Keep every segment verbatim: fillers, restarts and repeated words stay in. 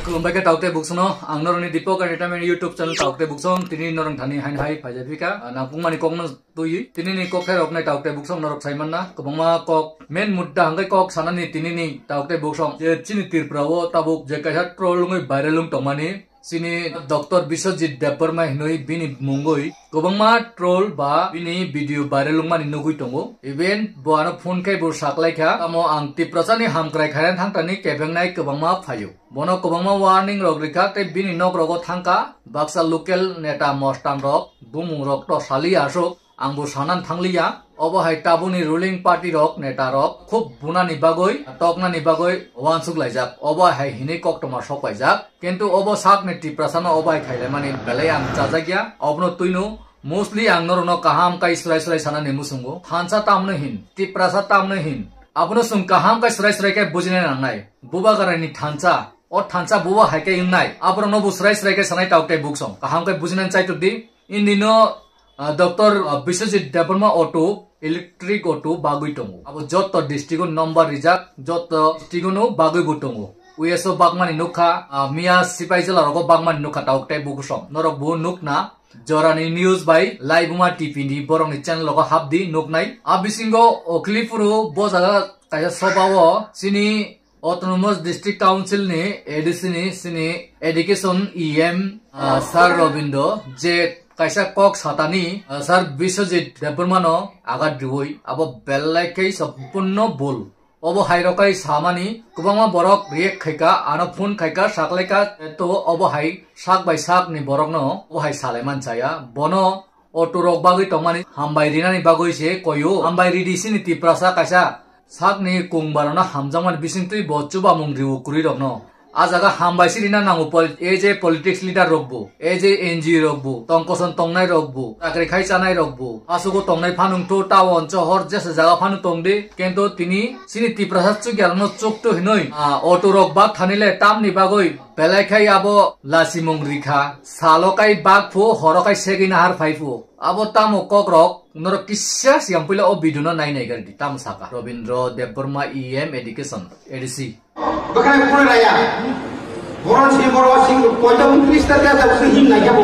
Khulumbai khe tauk tei buksongno, ang norokni Deepak Entertainment YouTube channel tauk tei buksong, tini norok thani haino hai phaijak phika, ah, nangkukmani kokno twi, tini ni kokthai rok nai tauk tei buksong norok sai manna, kwbangma kok, main mudda hwnkhe kok sanani tini ni tauk tei buksong, je chini Tripura o tabuk je kaisa troll wngwi viral wng tongmani, chini Doctor Biswajit Debbarma hinwi bini mungwi kwbangma troll ba bini video viral wngmani nugwi tongo. Even bo ano phone khe bo saklaikha, tamo ang Tiprasani hamkrai khaina thangtani kebengnai kwbangma phaio. Bono kwbangma warning rok rikha tei bini nok rogo thangkha, baksa local neta mostan rok, bumung rok to saliya aswk. Ang bo sanan thangliya, obo hai tabukni ruling party rok, neta rok khub bunani bagwi, toknani bagwi uansuk laijak, obo hai hinwi koktwma sok paijak. Kintu obo sakni Tiprasano obo hai khailaimani belai ang chajakya, obono twino mostly ang norokno kaham kai swrai swrai sanani muchungo. Thansa tamno hin, Tiprasa tamno hin, abono chwng kaham kai swrai swrai khe bujina nangnai. Bubagraini thansa, o thansa buba hai khe wngnai, aborokno bo swrai swrai khe sanai tauk tei buksong. Kaham kai bujinani chaitok di. Indino, ah, Doctor, ah, Biswajit Debbarma auto, electric auto bagwi tongo. Abo jotto district-o number rijak, jotto district-o no bagwi bo tongo. U S O bagmani nukha, ah, miya sipai jela rogo bagmani nukha tauk tei bukusom. Norok bo nukna, Jorani News bai Laibuma T V ni borokni channel rogo hapdi nuknai. A bisingo Okhilipuro bo jaga kaisa sobao chini Autonomous District Council ni A D C ni sini Education E M, ah, Sir Robindo je kaisa kok satani, ah, Sir Biswajit Debbarma no agat riwi abo belai khe sompurno bul. Obo hai rokai samani kwbangma borok react khaika, ano phone khaika, saklaika, to obo hai sak bai sak ni borok no obo hai salaiman chaya. Bono auto rok bagwi tongmani hambai rinani bagwi se koyo. Hambai ridi sini Tiprasa kaisa sakni kungbarano hamjakmani bisingtwi bo chubamung riwo kwrwi rokno. A jaga hambai si rina nango pol-, ei je politics leader rok bo, ei je N G O rok bo, tongkoson tongnai rok bo, chakri khai chanai rok bo, asugo tongnai phanung to town sohor jesa jaga phano tongdi, kento tini sini Tiprasa chukya rokno chukto hinoi, ah, auto rok bak thani le tamni bagwi belai khai abo lasimung rikha, salo kai bak phu, horo kai segwi nahar phai phu. Abo tamo kokrok, norok kisa siang puila o video no nai nai gari di, tamo saka. Robindro Debbarma E M Education, A D C. Bwkhani phone raya. Boron si boro si koito untris ta ta ta him nai kabo.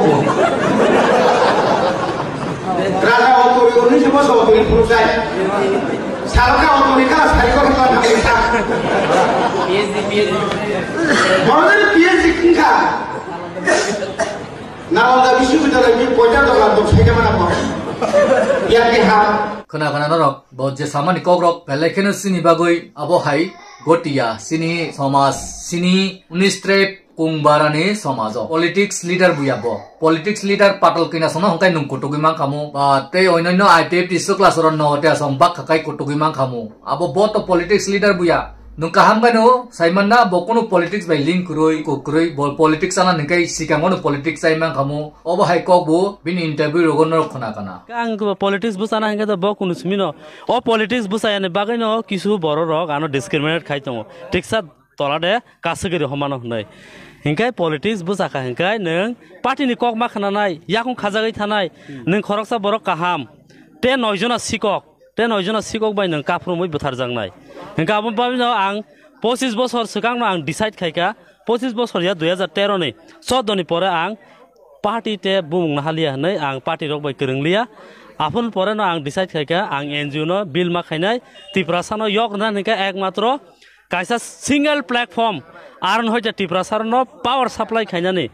Raja o tori oni si boso tori phuru sai. Salka o tori kala sai ko kala na sa. Boron ni P H D kha. Nalanda Biswabidyalayni koita dogan dok saida mana pore. Yang di ha. Khna khna norok, bo je samani kokrok, belai kheno sini bagwi abo hai gotiya, sini somaj, sini unis tribe kungbarani somajo. Politics leader buya bo. Politics leader patal kina sono hongkai nung kutugwi mankhamu. Ba tei oinoino I T F T sukla soron no te asong bak khakai kutugwi mankhamu. Abo bo to politics leader buya. Nwng kaham khe no sai manna bo kunu politics bai link kwrwi, kukwrwi, bo politics chana hwnkhe sikango no politics chai mankhamu. Obo hai kok bo bini interview rogo norok khna kana. Ang politics bwchana hwnkhe to bo kunu simi no. O politics bwchayani bagwi no kisu borok rok ano discriminate khai tongo. Tiksa tola de kasugiri homano hwnwi. Hwnkhe politics bwchakha hwnkhe nwng party ni kok ma khnanai, yakung khajagwi thanai, nwng khoroksa borok kaham. Te noi jona sikok. Te noi jona sikok bai nwng kaphurumwi butharjaknai. Hwnkhe abo bagwino ang pochis bosor swkangno ang decide khaikha, pochis bosor ya dui hajar tero ni, chordo ni pore ang party te bumung nahaliya hwnwi ang party rok bai kwrwngliya. Aphuru pore no ang decide khaikha, ang N G O no bill ma khainai, Tiprasa no yok rwna hwnkhe ekmatro kaisa single platform, aron hoite Tiprasa no power supply khainani,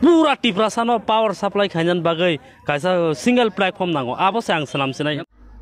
pura Tiprasa no power supply khainani bagwi kaisa single platform nango, abo se ang swnam sinai.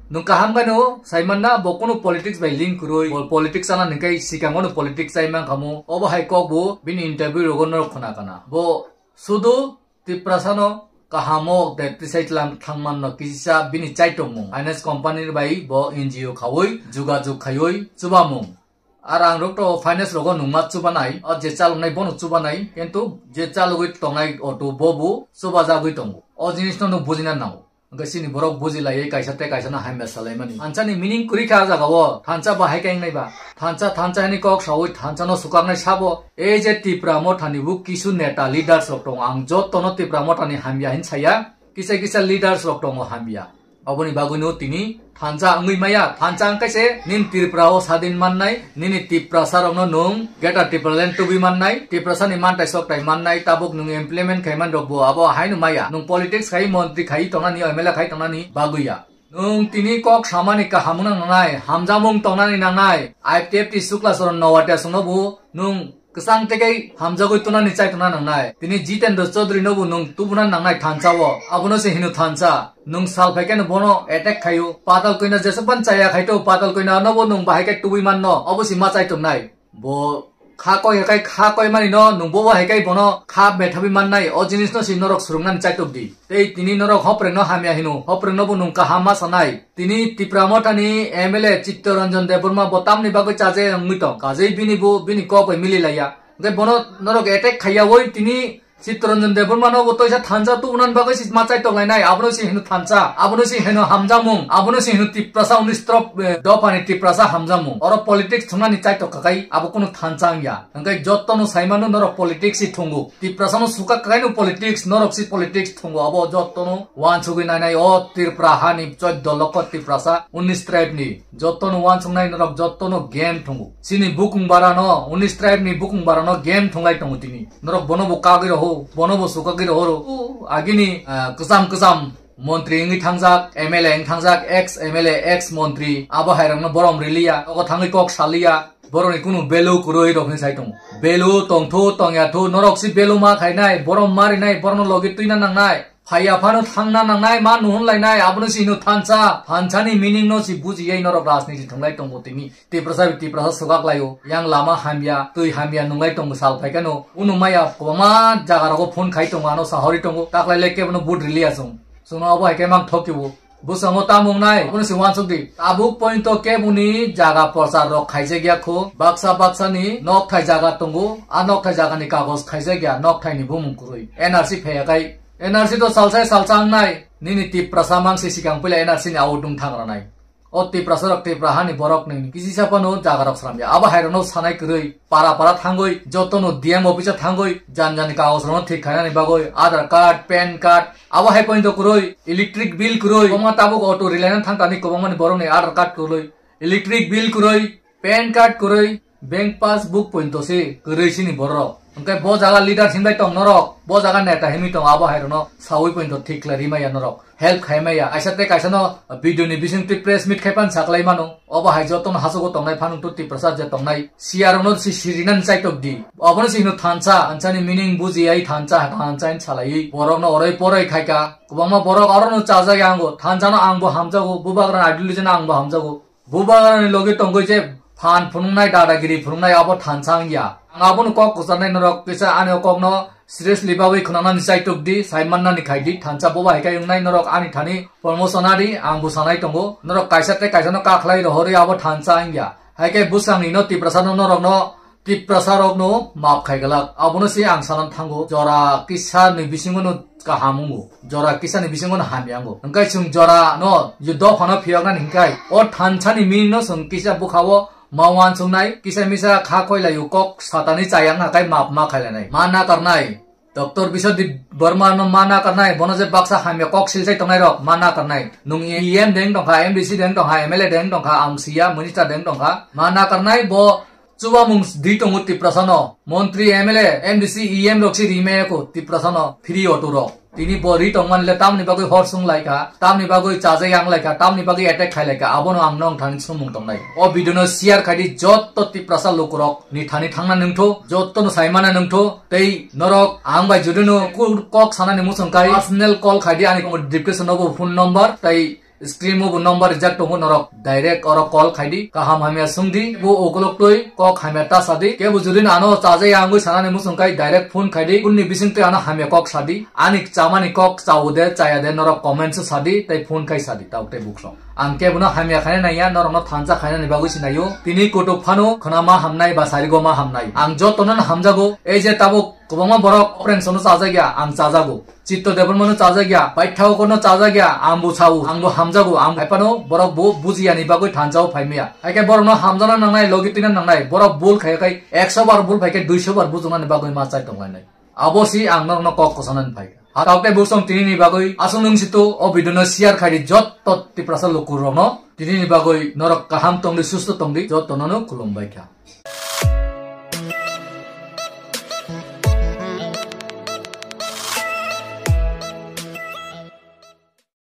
Nwng kaham khe no sai manna bo kunu politics bai link kwrwi, bo politics chana hwnkhe sikango no politics chai mankhamu, obo hai kok bo bini interview rogo norok khna kana. Bo sudu Tiprasano kahamo de tisai tlang thangmanno kisa bini chaitokmung. Finance company bai bo N G O khaui, jugajug khaiui, chubamung. Ar ang rok to finance rogo nungma chubanai, o je chaloknai bono chubanai, kintu je chalogwi tongnai auto bobo chubajagwi tongo. O jinisno no bujina nango. Hwnkhe chini borok bujilaiwi kaisa tei kaisa no hamya salaimani. Thansa ni meaning kwrwi kha ah jaga o. Thansa bahai khe wngnai ba. Thansa, thansa hwnwi kok saui thansa no swkaknai sabo. Ei je Tipra Motha ni bo kisu neta leaders rok tongo. Ang joto no Tipra Motha ni hamya hin saya. Kisa kisa leaders rok tongo hamya. Oboni bagwino tini thansa wngwi maya, thansa wngkhe se nini Tripura o sadin mannai, nini Tiprasa rokno nwng Greater Tipraland tubui mannai, Tiprasa ni mantai soktai mannai, tabuk nwng implement khaiman rokbo abo haino maya, nwng politics khai, montri khai tongnani, M L A khai tongnani bagwi ya. Nwng tini kok samani kaham wngna nangnai, hamjamung tongnani nangnai, I P F T Sukla Charan Noatia songno bo nwng kwchang tei khe hamjagwi tonani chai tongna nangnai. Tini Jitendra Chaudhary no bo nwng tubuna nangnai thansa o. Abono se hino thansa. Nwng sal phai khe no bono attack khaio. Patal koina jesukban chaya khaito, patal koina no bo nwng bahai khe tubui manno. Obo si ma chai tongnai. Bo kha koi hai kha koi mani no nwng bo hai khe bono kha bethabi mannai. O jinis no si norok swrwngnani chai tok di. Tei tini norok hopreng no hamya hino. Hopreng no bo nwng kaham ma sanai. Tini Tipra Mothani M L A Chittaranjan Debbarma bo tamni bagwi chaje wngwi tong. Kajei bini bo bini kok bai mili laiya. Hwnkhe bono norok attack khaiya oi tini Chittaranjan Debbarma no bo toisa thansa tubunan bagwi si ma chai tok lainai. Abono si hino thansa. Abono si hino hamjamung. Abono si hino Tiprasa unis trop, eh, dophani Tiprasa hamjamung. Oro politics thungnani chai tok kakai. Abo kunu thansa wngya. Hwnkhe jotto no saimano norok politics si thungo. Tiprasa no suka kakai no politics, norok si politics thungo. Abo jotto no wansugwi nainai o Tripura hani choddo lokho Tiprasa unis tribe ni. Jotto no wansuknai norok jotto no game thungo. Chini bukung bara no, unis tribe ni bukung bara no game thunglai tongo tini. Norok bono bo kagwi roho, bono bo sukagwi roho ro. O, agini, ah, kwcham kwcham montri wngwi thangjak, M L A wng thangjak, ex M L A, ex montri, abo hai rokno borom riliya, ogo thangwi kok saliya, boroni kunu value kwrwi rokni sai tongo. Value tongthu, tongya thu, norok si value ma khainai, borom ma rinai, borokno logi twina nangnai. Phaiya phano thangna nangnai, ma nuhun lainai, abono si hino thansa. Thansani meaning no si bujiya norok rajniti thwnglai tongo tini. Tiprasa bai Tiprasa sogak laio. Yang lama hamya, twi hamya nunglai tongo sal phaikano. Unu maya kwbangma jaga rogo phone khai tongo, ano sahori tongo. Taklai le kebono vote riliya chwng. Chwngno abo hai khe mang thokkibo. Bwskango tamo wngnai, abono se uansuk di. Tabuk pointo keboni jaga prochar rok khaijak ya kho. Baksa baksa ni nokthai jaga tongo. A nokthai jaga ni kagoj khaijak ya, nokthai ni bumung kwrwi. N R C phaiya khai. N R C to salsa salsa wngnai. Nini Tiprasa mangsi sikang puila N R C ni out wng thang ranai. O Tiprasa rok Tipra hani borok ni kisi sa phano jaga rok sram ya. Abo hai rok no sanai kwrwi. Para para thangwi, joto no D M office o thangwi, jan jan ni kagoj rok no thik khainani bagwi, Aadhaar card, pan card, abo hai point kwrwi, electric bill kwrwi, kwbangma tabuk auto rely na thang tani kwbangma ni borok ni Aadhaar card kwrwi, electric bill kwrwi, pan card kwrwi, bank passbook point se kwrwi sini borok. Hwnkhe bo jaga leader hinbai tong norok, bo jaga neta hinwi tong abo hai rok no sawi point thik khlai rimaya norok. Help khai maya. Kaisa tei kaisa no video ni bising twi press meet khai pan saklai mano. Obo hai joto no hasogo tongnai phano to Tiprasa je tongnai. Siya rok no si siri nan chai tok di. Obo no si hino thansa, thansa ni meaning buji ai thansa, thansa in salai. Borok no oroi poroi khai ka. Kwbangma borok aro no chajak ya ango. Thansa no ang bo hamjago. Bubagra ideology no ang bo hamjago. Bubagra ni logi tongoi je phan phunuknai, dadagiri phunuknai abo thansa wngya. Ang abo no kok kwcharnai norok kisa ani o kok no seriously bagwi khwnanani chai tok di, sai mannani khai di, thansa boba hai khe wngnai norok ani thani promotion ari, ang bo sanai tongo, norok kaisa tei kaisa no kakhlai rohorwi abo thansa wngya. Hai khe bwsang ni no Tiprasa no norok no, Tiprasa rok no map khai glak, abono se ang sanan thango, jora kisa ni bisingo no kaham wngo, jora kisa ni bisingo no hamya wngo, hwnkhe chwng jora no je dopha no phiyoknani hinkhai, o thansa ni meaning no chwng kisa bwkha o ma uansuknai, kisa misa kha khoilai o kok satani chayang hakai map ma khailainai. Ma nakarnai. Doctor Biswadip Barma no ma nakarnai, bono je baksa hamya kok silsai tongnai rok ma nakarnai. Nung E M deng tongkha, M D C deng tongkha, M L A deng tongkha, ang siya, minister deng tongkha. Ma nakarnai bo chubamung di tongo Tiprasa no. Montri, M L A, M D C, E M rok si rimaya ko Tiprasa no free auto rok. Tini bo ri tongmani le tamni bagwi hor sung lai kha, tamni bagwi chaja yang lai kha, tamni bagwi attack khai lai kha, abono ang nong thani sumung tongnai. O video no share khai di, jotto Tiprasa lukurok ni thani thangna nungtho, jotto no saimana nungtho, tei norok ang bai jodi no ku-, kok sanani muchung kai personal call khai di, ani description o bo phone number tei screen o bo number rijak tongo, norok direct oro call khai di, kaham hamya sung di, bo ukulok twi kok hamya ta sa di, kebo jodi no ano chaja ya wngwi sanani muchung kai direct phone khai di, phone ni bising twi ano hamya kok sa di, ani chamani kok chao de chaya de norok comment se sa di, tei phone khai sa di, tabuk tei buksong. Ang kebo no hamya khaina naiya, norok no thansa khainani bagwi se naio, tini kutuk phano khwna ma hamnai ba sarigo ma hamnai. Ang joto no hamjago, ei je tabuk kwbangma borok operation no chajak ya, ang chajago. Chitto Debbarma no chajak ya, Paithago no chajak ya, ang bo sao, ang bo hamjago, ang hai phano borok bo bujiya ni bagwi thansa o phai maya. Hai khe borok no hamjana nangnai, logi twina nangnai, borok bul khai khai ekso bar bul phai khe duiso bar bujuknani bagwi ma chai tonglainai. Abo si ang norok no kok kwchanani phai kha. Hatok tei buksong tinini bagwi aswk nwng situ o video no share khaidi jotto Tiprasa lukurokno. Tinini bagwi norok kaham tongdi, susto tongdi, jottono no khulumbai kha.